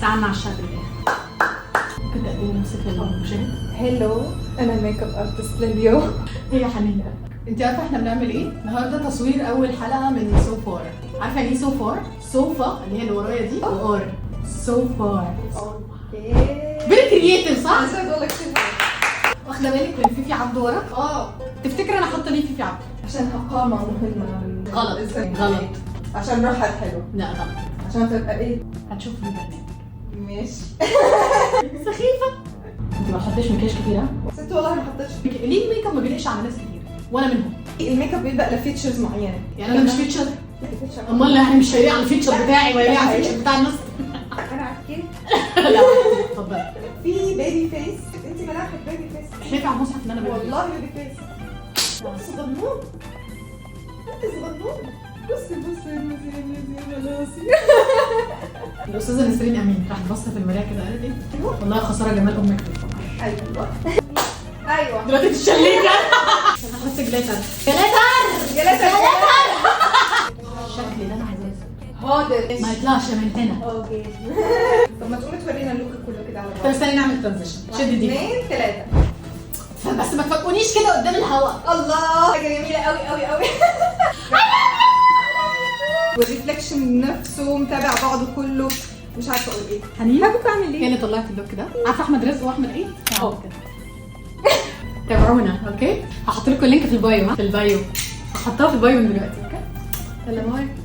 تعال نعشق بالله. ممكن تقدمي نفسك للمشاهد؟ hello، انا makeup artist لليوم. هي حنين. انت عارفه احنا بنعمل ايه؟ النهارده تصوير اول حلقة من so far. عارفه يعني ايه so far؟ سوفا اللي هي اللي ورايا دي و R so far. okay. very creative، صح؟ عشان اقول لك شيء. واخده بالك من فيفي عبده ورا؟ اه. تفتكر انا حاطه ليه فيفي عبده؟ عشان قامة مهمة. غلط غلط. عشان روحها حلوة. لا، غلط. عشان تبقى ايه؟ هتشوف في البرنامج. ماشي. سخيفه. انت ما حطيتش مكياج كتير، ها؟ ست والله ما حطيتش. ليه الميك اب ما بيليقش على ناس كتير وانا منهم؟ الميك اب بيبقى له features معينة. يعني انا مش feature؟ امال يعني مش هيليق على ال feature بتاعي ولا يليق على ال feature بتاع الناس؟ انا عكيت. لا، اتفضلي. في baby face، انت ملامحك baby face. احلفي على المصحف ان انا baby؟ والله baby face. صغنون، انت صغنون. بصي بصي بصي بصي بصي. الاستاذة نسرين امين راحت بصت في المراية كده قالت ايه؟ والله خسارة جمال امك في الفقر. ايوه. دلوقتي تشليت. هحط glitter glitter. جلسة. الشكل اللي انا عايزاه حاضر. ما يطلعش من هنا. okay، طب ما تقومي تورينا ال look كله كده على طب بعض. استني نعمل transition. شد دي. اثنين، ثلاثة. بس ما تفكونيش كده قدام الهواء. الله، حاجة جميلة قوي قوي قوي. وال reflection نفسه متابع بعضه كله. مش عارفة اقول ايه. حنين. هبوك اعمل هي ايه؟ اللي طلعت ال look ده. عارفه احمد رزق واحمد ايه؟ اه كده. تابعونا، okay؟ هحط لكم ال link في ال bio، في ال bio، هحطها في ال bio من دلوقتي. okay، يلا bye.